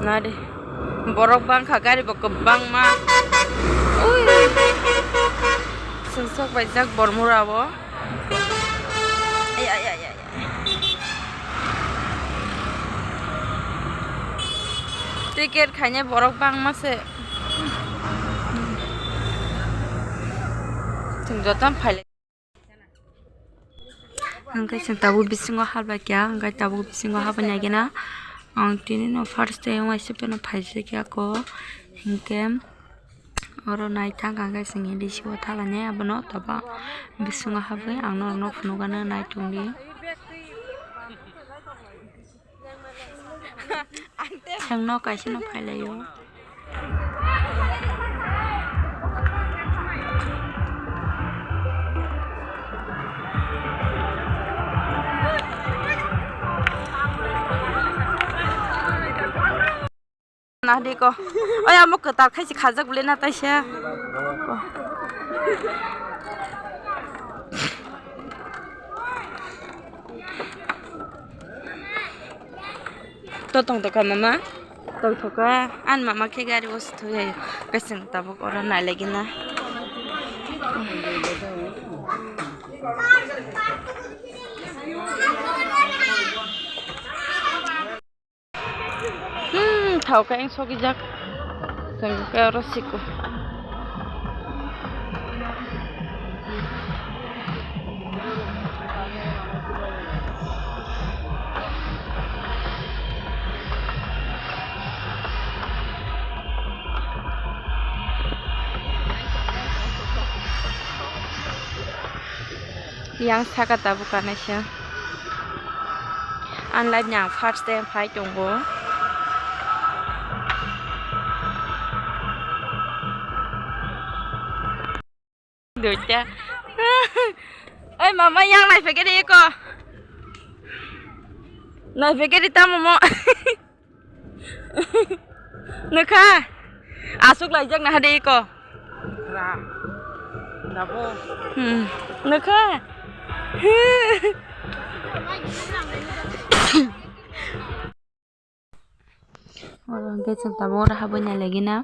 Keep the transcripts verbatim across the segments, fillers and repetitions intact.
Nari. Borok bangkha, gari bo kwbangma. Ui. Chwng sok baijak Bormura o. Ay, ay, ay, ay, ay. Ticket khainai borok bangma se. Chwng jotono phailai. Hwnkhe chwng tabuk bisingo habla kya, hwnkhe tabuk bisingo habani agina ang tini no first day waisa phano phaisa kya ko, hwnkhe oro naithang hwnkhe chwng L D C o thalani abono toba bisingo habwi ang norokno phunukgano naitongdi. Thangno kaisa no phailaio. Nahdi ko. Oy, amo kwtal khai se khajak bole na taisa. To tong to ka mama. Tong to ka. An mama khe gari o se thoi hai. Kaising tabuk oro nai lagi na. Hmm, thao ka eng sogijak. Sengke oro siko. Yang saka tabuk kanaisa. Ang live ni ang first time phai tongo. Duita. Oi mama, yang nai pegeri ko. Nai pegeri tamo mo. Nukha. Asuk laijak na hade iko. Nabo. Hmm. Nukha. Oro hwnkhe chwng tabuk oro habwi nai lagi na.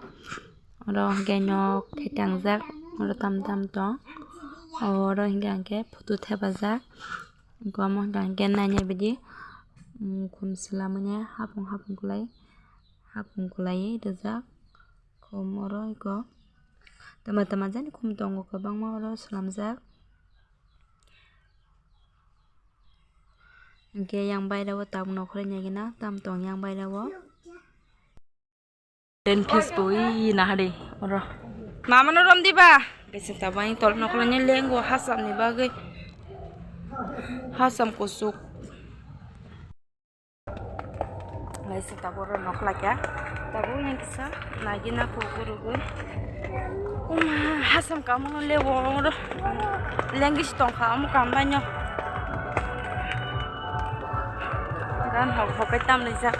Oro hwnkhe nok khe tangjak. Oro tam tam tong. Oro hwnkhe hwnkhe photo thepajak. Omo hwnkhe hwnkhe naina bidi, mm, khum swlamani hapung hapung kwlai, hapung kwlaiwi rijak. Khum oro iko tama tama jani khum tongo, kwbangma oro swlamjak. Hwnkhe yang bairao tabuk nokhoroi naigwna tam tong yang bairao. Ten piece bo ui nahari oro. Mama no rom diba? Kaisa tabuk ang tol nokhoroi lengo hasam ni bagwi. Hasam kusuk. Laisa taboro nokla kya. Tabuk yang kisa nagi na kuku rugui. Uma, hasam kamu no lewo oro. Lengis tongkha amu kambanyo. Dan hok hok tam lejak.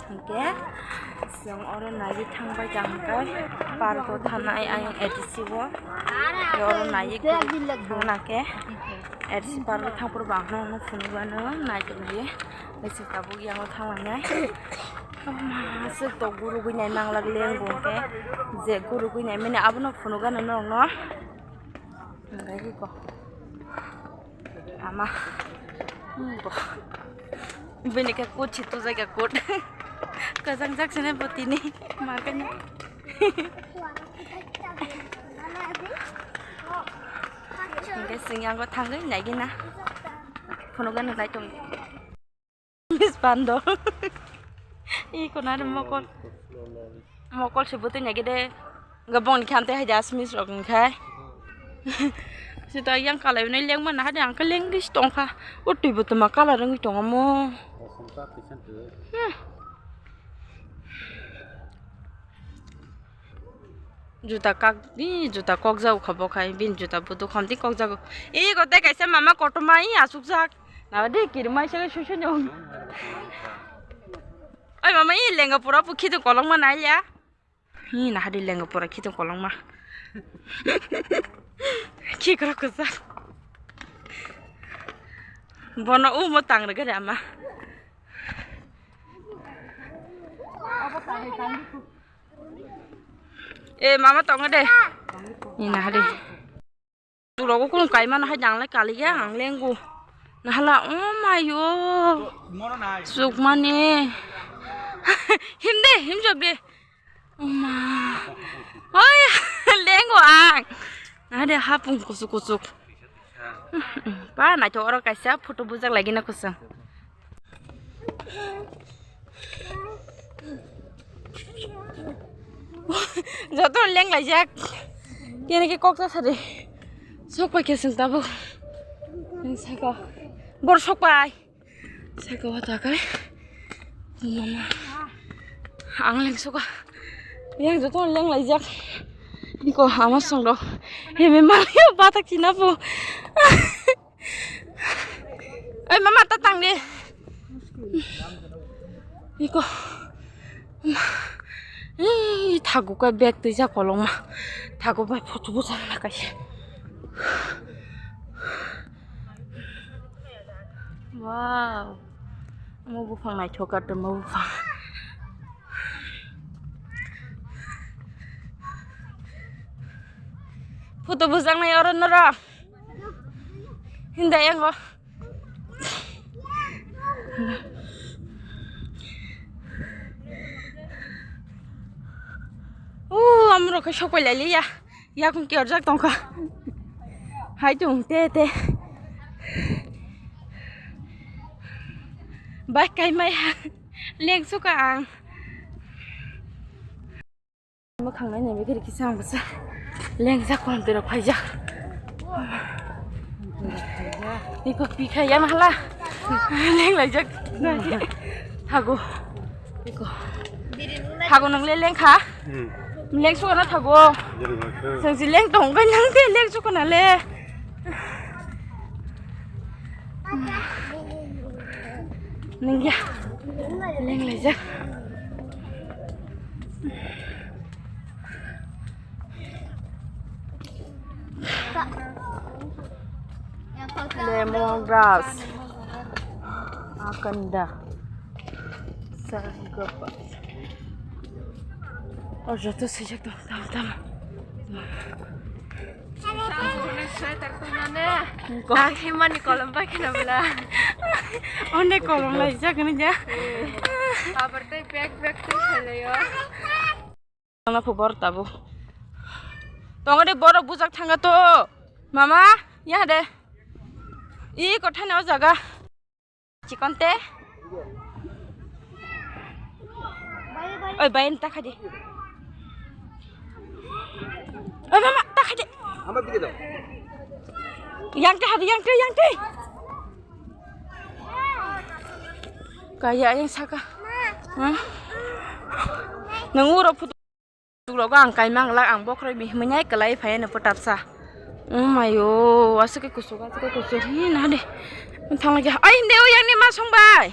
Hwnkhe chwng oro naiwi thangbai ka hwnkhe park o thanai ayang A D C o. Oro naiwi thangna khe A D C park o thangphuru bo ang phunukgwno naitongdi. Naising tabuk yango thanglainai. Aswk tok gurugwi nai manglak lengbo hwnkhe je gurugwi naimani abono phunukgwno norokno. Hwnkhe iko. Ama. Hmm, bo. Bini khe kut si tujak ya kut. Kajang jak sene bo tini. Ma kanya. Hwnkhe sing yango thangwi naigina. Phunukgwno naitung. Miss Pando. I konar mokol. Mokol se butui nai gede. Ga bong ni khamte hai das miss rok ni khai. Sita yang kalai nai leng mana hade angka leng gis tongkha. Utui butuma kala rengwi tongo mo. Hmm. Juta kak, ih, juta kok jago kha bo khai, bini juta budu khamti kok jago. Ih, kote kaisa mama kotorma, ih, asuk jak. Na de kirmai se susu nyong. Oi mama, ih, lenga pura pu khitu kolong ma nai ya. Ih, na hadi lenga pura khitu kolong ma. Khi kro kusa. Bono umo tang rwgwi de ama. E mama tongo de. Ina hade. Tulogo kung kaimano hai danglai kaliya ang lengo. Nahala, oh mayo. Sukmani. Himde, himjok de. Oma. Oi, lengo ang. Ade hapung kusuk kusuk. Pa naithok oro kaisa photo bujak lagi na kusung. Joto leng laijak. Kene ke kok sa sari. Sok pai ke sung tabuk. Saka. Bor sok pai. Saka wata kai. Mama. Ang leng suka. Yang joto leng laijak. Iko ama song do. He me mali batak china po. Oi mama ta tang de. Iko. Ih, thago ka bag twi ja kolong ma. Thago bai photo bujak na kai. Wow. Mo buphang naithok ka tongma buphang. Photo bujak nai oro noro. Hinda yango. Uh, amro khe sok pai lai liya. Yakung kiyorjak tongkha. Hai tung te te. Bai kai mai ha. Leng suka ang. Mwkhang nai nai begir kisa ang bwsa. Lengjak kolam twi rok phaijak. Iko pi khai ya mahala. Leng laijak. Thago. Iko. Thago nang le leng kha. Hmm. Leng suka na thago. Leng kha. Sang si leng tong kai nang te leng suka na le. Nungya. Leng laijak. Lemon grass. Akanda. Sagapa. Oh, joto sejak dong, tama, tama. Ang himani kolom bai kheno bwla. Onde kolom lai jak ni ja. Abar tei bag bag tei khailayo. Ana phu bor tabu. Tongo de borok bujak thanga to. Mama, ya de. I kotha na o jaga. Chikon te. Oi, bai, ta khaidi. Oi, mama, ta khaidi. Ama bide daw. Yang te hadi, yang te, yang te. Kaya yang saka. Hah? Nang uro photo. Tuklogo ang kaimang lak ang bokhorok bihmwi nai kwlai phaiya no pwtapsa. Oh mayo, aswk khe kuchuk, aswk khe kuchuk. Hi, na de. Thang lagi. Ai, hinde, o yang ni ma song bai.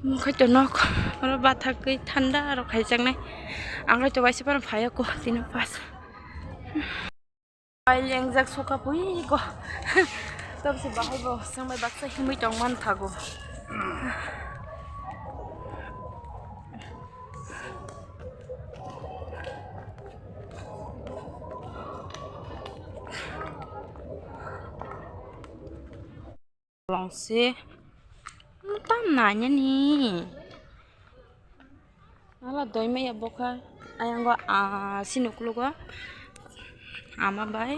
Mokhe to nok. Oro bathak gwi thanda aro khaijaknai. Ang khai to waisa phano phaiya ko tini pas. Ai lengjak soka pui ko. Tabse bahai bo sangbai baksa himwi tong man thago. Longse tam nanya ni. Ala doi maya bokha ayang go, ah, sini uklogo ama bai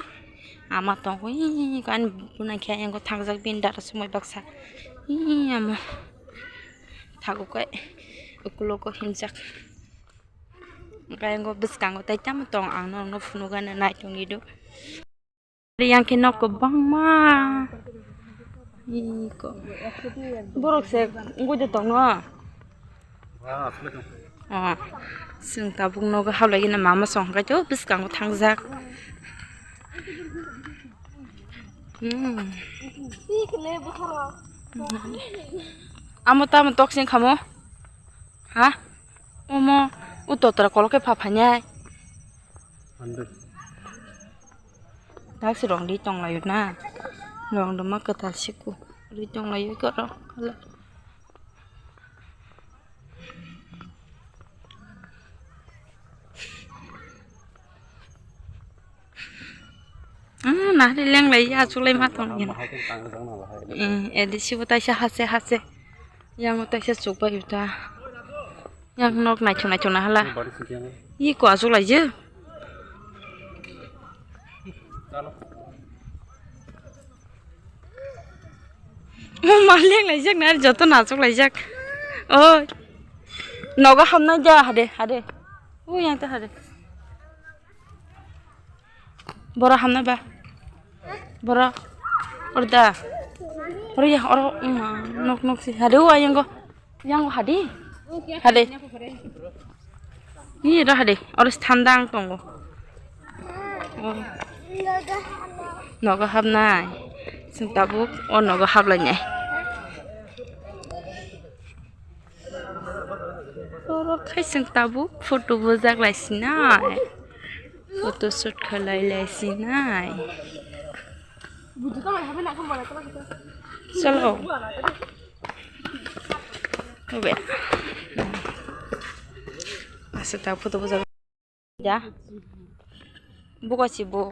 ama tongo, ih, kan bunaikhe ayang go thangjak bini dara sumai baksa, ih, ama thago kai uklogo himjak, ayang go bwskango tai tamo tong ang norokno phunukgana nai tongwi do. Yang khe nok kwbangma. Iko. Borok se wngwi de tongo. Ah, chwng tabuk nogo hablaigwino mama song khe to bwskango thangjak. Hmm. Amo tamo toksing khamo? Ha? Omo, o totra kolok khe pha phainai. Taksi rong di tong laio na. Rong doma kwtal siku ri tonglaio oro. Ah, nahri lenglai ya, achuklai ma tong ya. Eh, edi sibo taisa hase hase. Yang taisa chukbai uta. Yang nok naithok naithok na hala. Iko achuklai je. Mama leng laijak na joto nachuklaijak. Oi. Nogo hamna ja hade hade. O yang ta hade. Bora hamna ba. Bora. Orda. Oro ya oro ma nok nok si hade o ayango. Yang hadi? Hadi. Ni ro hadi. Oro thandang tongo. Oh. Nogo habnai. Chwng tabuk o nogo hablainai. Oro khai chwng tabuk photo bujak lai sinai. Photo shoot khalai lai sinai. Chalo. Ube. Asa ta photo bujak. Ja. Buka si bu.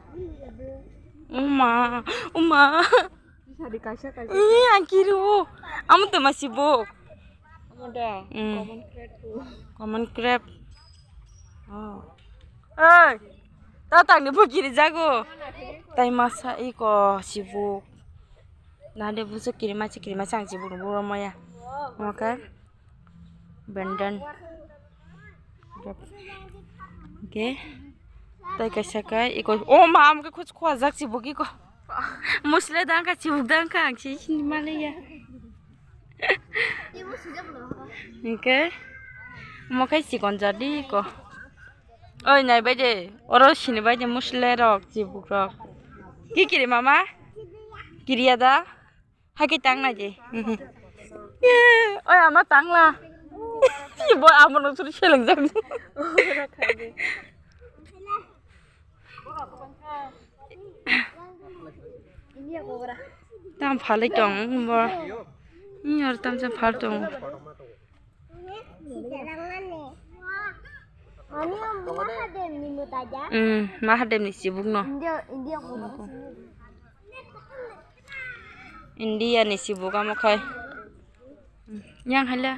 Uma, uma. Bisa dikasih kasih. Ih, angkiru. Amu tuh masih bu. Kamu dah. Hmm. Common crab tuh. Common crab. Oh. Oi. Tatang ni bu kiri jago. Tai masa iko sibuk. Nade busu kiri machi kiri machi ang sibuk buro maya. Oke. Bendan. Oke. Tai kaisa kai iko. Oh ma am ke kuch khwa jak sibuk iko. Musle dang ka sibuk dang ka ang si sini male ya. Oke. Mo kai sikon jadi iko. Oi, nai bai de. Oro sini bai de musle rok, chibuk rok. Ki kiri mama? Kiriya da? Haki tang nai de. Ye, oi ama tang la. Ye, bo amo no suri seleng jak. Tam phalai tong bo. Ni or tam jang phal tong. Ani Mahadev ni muta ja. Hmm, Mahadev ni sibuk no. India, India ko. India ni sibuk amo khai. Yang hala.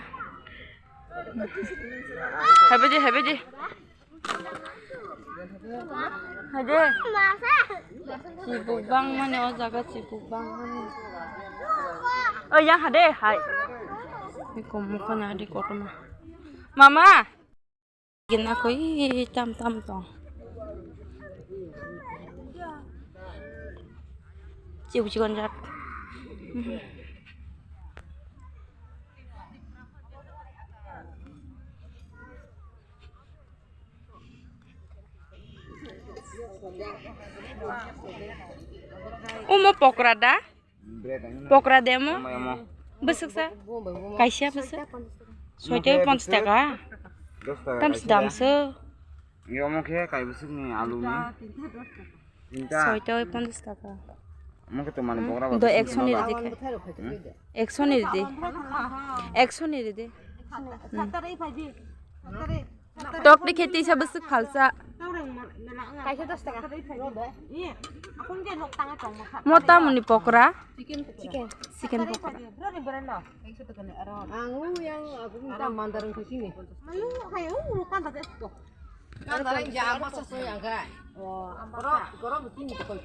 Habedi, habedi. Hade. Chibuk bang mani o jaga chibuk bang mani. O yang hade hai. Iko muka na hade kotoma. Mama. Gina koi tam tam tong. Chibuk chikon jak. Omo pokra da? Pokra de omo? Omo, omo. Bwswk sa? Kaisa bwswk? Soita ponchas taka. Dos taka. Tam kaisa. Dam se. Omo khe kai bwswk ni alu ni. Tinta. Soita ponchas taka. Omo khe to mane pokra. Do ba ekso ni ridi khe. Hmm? Ekso ni ridi. Ekso ni ridi. Hmm. Tok ni kheti sa bwswk phalsa. Kaisa dos taka. Mo tamoni pokra? Chicken. Chicken pokra. Ang yang aku minta mandar yang sini.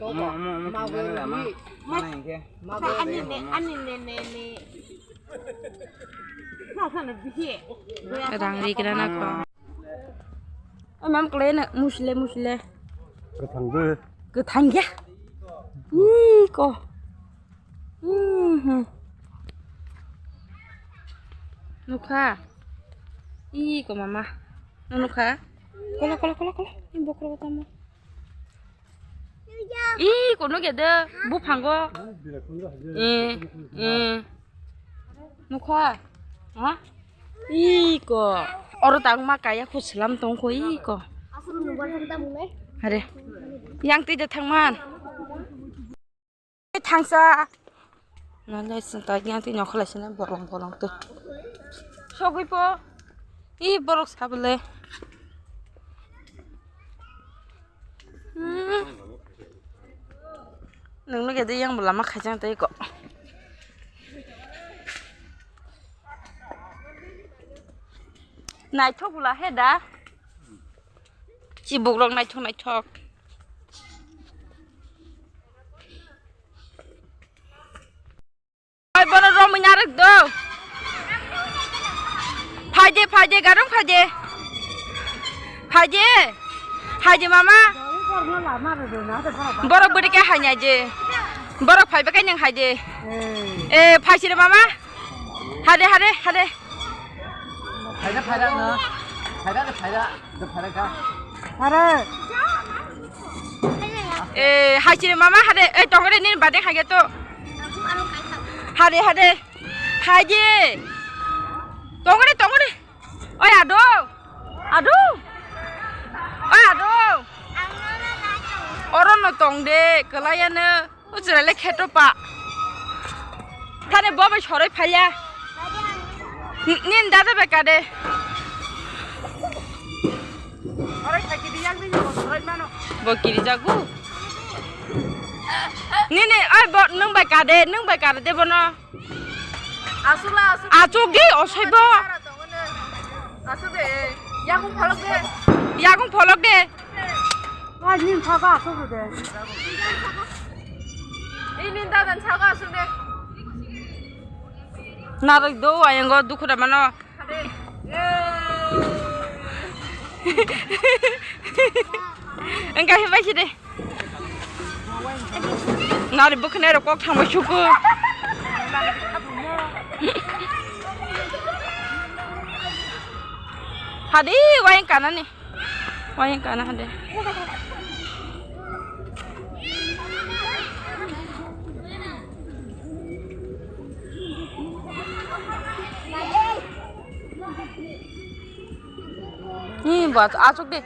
Omo, omo, omo, kini le ma. Mana yang khe? Ani ne, ani ne, ne, ne. Rang ri kena na ko. O mam klai na musle musle. Kwthang bo. Kwthang ya. Ih ko. Mhm. Nukha. Ih ko mama. Nukha. Kola kola kola kola. Ini bokro tamu. Ih, kono gede, buphango. Eh, eh. Nukha. Ha? Ih, ko. Oro tang ma kaya khu slam tong kho, ih, ko. Are. Yang twi de thangman. Thangsa. Nale sing ta yang ti nokholai sini bolong bolong tu. Sogwi po. I borok sabole. Hmm. Nang nugya de yang belama khajang tei ko. Naithok bula he da. Chibuk rok naithok naithok. Oi, bono romwi narwk do. Phaide, phaide, garung phaide. Phaide. Haide mama. Borok bwrwi khe hainai je. Borok phaiba khe nwng haide. Eh, phaisire mama. Hade, hade, hade. Phaida, phaida no. Phaida, phaida. Hare. Eh, haisire mama hare, eh, tongore nini bade hage to. Hare, hare. Haje. Tongore, tongore. Oi, ado. Ado. Oi, ado. Oro no tong de, kelayano. O chwraile kheto pa. Thani bo bai soroi phaiya. N-, nini dada bai kade. Bo kiri jagu. Nini, oi bo, nwng bai kade, nwng bai kade de bono. Asuk la, asuk. Asuk di, osoi bo. Asuk de, yakung pholok de. Yakung pholok de. Ai, nin saga asuk de. Ini dadan saga asuk de. Narwk do, ayango dukhu da mano. Engka hibai side. Nari bwkhwnai rok kok thangbai suku. Hadi, wayang kanani. Wayang kana hadi. Ni ba asuk de.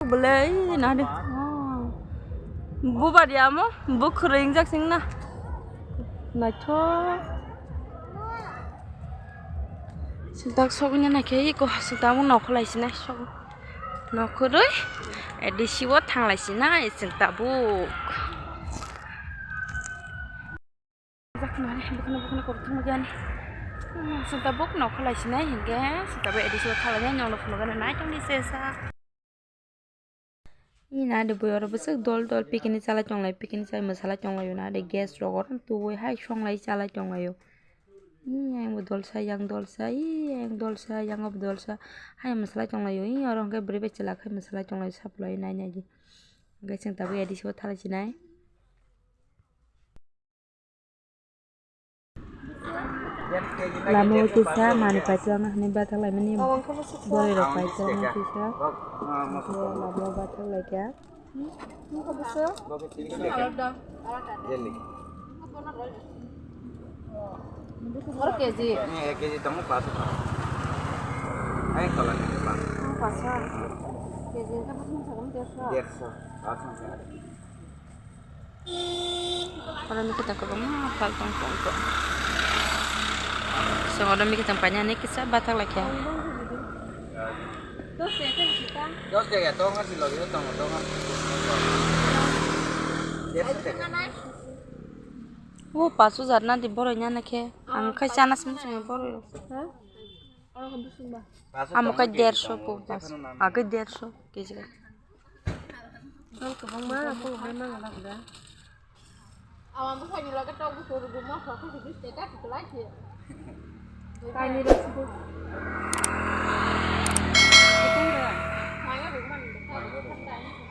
Belai nadi. Bubar ya mo, bukhring jak sing na. Naithok. Sintak soknya na khe iko sintak mo nokholai sinai sok. Nokhoroi, A D C o thanglai sinai chwng tabuk. Bwkhwnai, bwkhwnai, bwkhwnai korokthoma giyani. Hmm, chwng tabuk nokholai sinai hinkhe, chwng tabuk A D C o thanglai nai, nokno phunukgani nai tongdi sesa. Ina de bui oro bwswk dol dol picnic chalai tonglai, picnic chalai mwsalai tonglaio na de gas rok oro tubui hai songlai chalai tonglaio. Ih, ayang bo dolsa, yang dolsa, ih, ayang dolsa, yang bo dolsa. Hai mwsalai tonglaio, ih, oro hwnkhe bwrwi bai chwla khai mwsalai tonglaio, saplai nai nai di. Hwnkhe chwng tabuk A D C o thalai sinai. Lama o kisa mani paitwng hinwi bathak laimani boroi rok paitwng kisa. Lama o bathak laikha. Oro K G. Ek K G tongo, paso. Ayang tola ni paso. Paso. K G ka paso. Derso. Paso. Oro mikitang kwbangma phaltong tongkha. Chwng oro mikitang painani kisa bathak laikha. Dos taka, dos taka, tongo si logi, tongo, tongo. O paso jar na di boroi nana khe. Ang khai chana simi simi boroi rok. Amo khe derso po paso. Age derso K G. Dol kwbangma, kwbangma mangala bwla. Awa bwkhani loge tok bukur rwgwi motha khe sidi state a kwlai khe. Kainwi rw sidi. Maya rwgmani bwkhani.